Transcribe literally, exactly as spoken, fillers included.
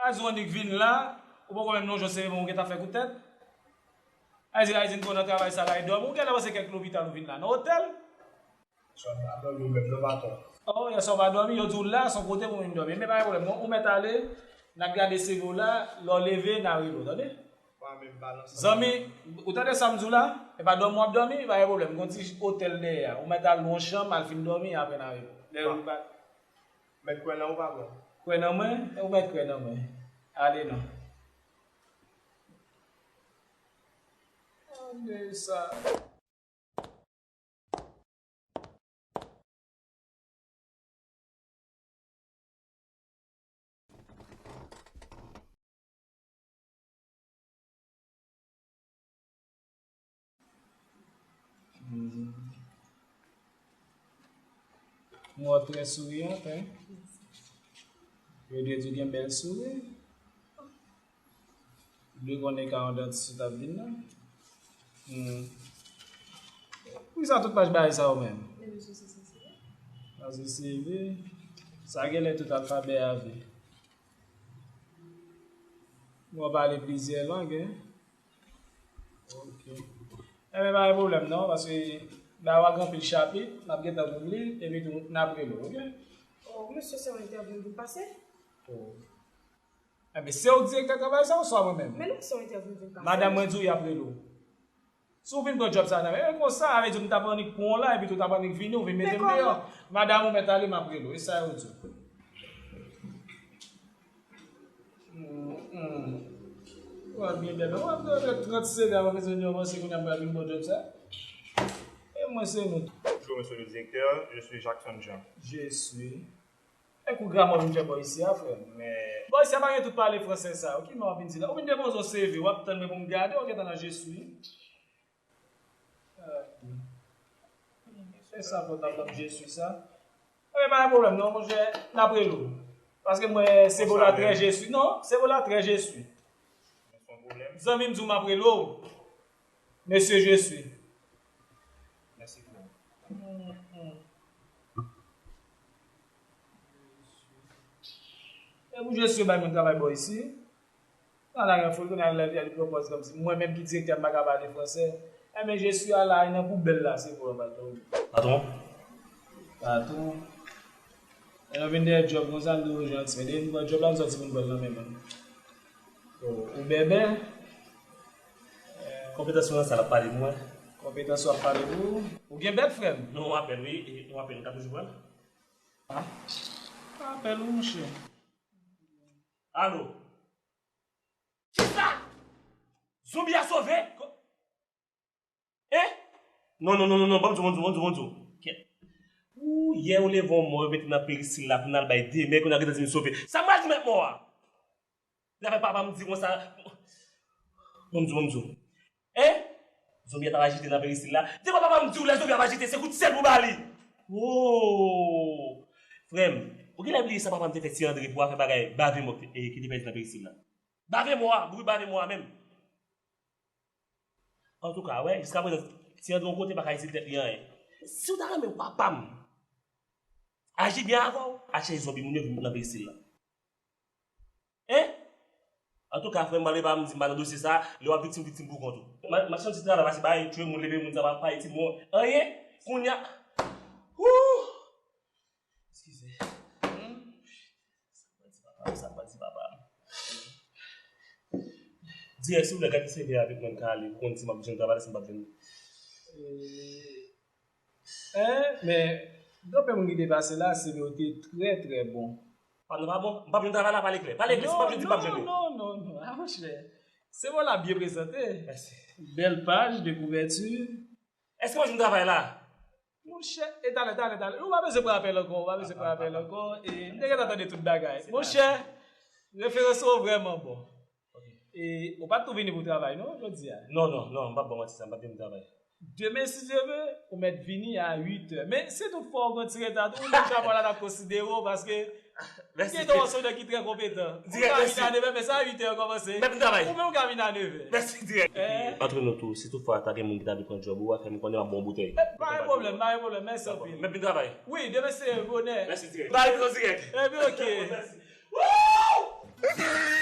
A di w annik vin la, ou poko menm lonje w sere men ou gentan fè kout tèt. A di Ayiti n nan travay sa la e dòmi. Ou genlè panse kèk lopital ou vin la nan otèl. Swa pa dòmi ou mèt nan baton. Oh, yè swa w pa dòmi, yo di w la, se yon kote pou w vin dòmi. Men pa gen pwoblèm non, ou mèt ale, n ap gade seve w la, lè w leve, n a rele w, tande? Pa menm balanse. Zanmi, ou tande sa m di w la? E pa dòmi w ap dòmi, pa gen pwoblèm. Gon ti otèl dèyè a. Ou mèt al lwe yon chanm, al fin dòmi, apre n a rele w. Lè ou pa Mèt kwè nan ou pa bò. Kwè nan mwen? Ou mèt kwè nan mwen. Ale non. Tande sa. Mwen trè souriant, hein? Yo dwe di w gen bèl souri. Ou dwe konnen ka yon dantis ou t ap vin nan. Hmm. Poukisa tout paj bagay sa yo menm? Paske se V. Sa genlè tout alfabè a V. Mwen pale plizyè lang, hein? Ok. Enben, pa gen pwoblèm non, paske la w a gen anpil chapit, n ap gentan pou li, epi tou, n ap rele w, ok? Oh, mesye, se yon entèvyou m vin pase? Oh. Enben, se ou k direktè travay sa, oswa mwen menm? Men non, se yon entèvyou m vin pase. Madanm mwen di w y ap rele w. Si w vin pran djòb sa nan men, e konsa, sa vle di m t ap annik pran w la, epi tou w t ap annik vini, w vin mete m deyò. Madanm ou mèt ale, m ap rele w. E sa yo di w. Hmm, hmm. W ap byen bèl. W ap dòmi trant seve avan mezanmi yo panse kounye a m pral vin pran djòb sa. E mwen se nou. Bonjour, monsieur le directeur, je suis Jackson Jean. Je suis. Èske w gramò vin fè bò isi a, frè m? Men bò isi a pa gen tout pale fransè sa. Ou ki men w ap vin di la? Ou vin depoze yon seve, w ap tann mwen pou m gade, ou gentan nan je suis. Fè sa pòtab la, je suis sa. Ebyen, pa gen pwoblèm non, monchè, n ap rele w. Paske mwen, se Bola trè je suis. Non, se Bola trè je suis. Zanmi m di w m ap rele w. Mesye je suis. Mèsi frè m. E pou je suis bay moun travay bò isi. Nan la gen foul kounye a lè li pran pòz kòmsi mwen menm ki direktè m pa ka pale fransè. Enben je suis a la nan poubèl la se pou an patwon. Patwon. Patwon. Lè nou vin dèyè djòb konsa, nou toujou janti. Men depi nou pran djòb la, nou sòti pou nou pran l nan men moun. Oh, ou bèbè. Konpetans mwen nan sa l ap pale pou mwen. Konpetans ou ap pale pou ou? Ou gen bèt, frè m? Non, yon apèl, wi. E, yon apèl, m ka toujou pran l? Ah. Yon apèl, wi, monchè. Alo? Kisa? Zonbi a sove? Ko-, Hein? Non, non, non, non, non, ban m di w, ban m di w, ban m di w, ban m di w. Kèt. Ou, yè ou leve yon mò, yo mete nan perisil la, pou n al bay de mè, kounye a gentan di m sove. Sa m pral di mèt mò a? Li ap fè papa m di konsa. Ban m di w, ban m di w. Hein? Zonbi a t ap ajite nan perisil la. De fwa papa m di w lè zonbi ap ajite, se kout sèl pou ba li. Oh! Frè m, ou genlè bliye sa papa m te fè Ti Andre pou afè bagay bave mò ki te pèdi nan perisil la. Bave mò a, bri bave mò a menm. Antouka, wè, jiskaprezan, Ti Andre yon kote pa ka itil tèt li anyen. Si w ta renmen papa m aji byen avè w, al chèche zonbi moun yo vin nan perisil la. Hein? Antouka, frè m, pale pa m, di m pa nan dosye sa, lè w ap viktim, viktim pou kont ou. M a, m ap chèche yon ti travay, pase bay, tchwe moun, leve moun, sa pa, pa itil mwen anyen. Kounye a, wouh! Eskize. Hmm? Sa m pral di papa m, sa m pral di papa m. Dirèk, silvouplè, gade seve avèk mwen, m ka ale, pou konn si m ap jwenn travay la, si m p ap jwenn. Hein, men, gen anpil moun ki te pase la, seve yo te trè, trè bon. Pa, non, pa bon. M p ap jwenn travay la, pale klè. Pale klè, si m p ap jwenn, di m p ap jwenn li. Non, non, non, non, ah, monchè. Seve w la byen prezante. Mèsi. Bèl paj de kouvèti. Èske m ap jwenn travay la? Monchè, e talè, talè, talè. Ou pa bezwen pran apèl ankò, ou pa bezwen pran apèl ankò. E m te gentan tande tout bagay. Monchè, referans ou vrèman bon. E ou pa t tou vini pou travay, non, jodi a? Non, non, non, m p ap ba w manti sa, m p ap vin travay. Demen, si Dye vle, ou mèt vini a uit è. Men, si tout fwa ou gen ti reta tou, moun k ap wè la t ap konsidere w, paske Mèsi. Gen yon sonè ki trè konpetan. Ou ka vin a nèf è, men sa uit è yo kòmanse. Mèt m travay. Ou menm ou ka vin a nèf è. Mèsi dirèk. Antre nou tou, si toutfwa ta gen moun ki ta vin pran djòb ou, w a fè m konnen w ap bon boutèy. Pa gen pwoblèm, pa gen pwoblèm. Mèsi anpil. Mèt m travay. Wi, demen se bonè. Mèsi dirèk. Ba rezo dirèk. Ebyen, oke. Mèsi. Woo!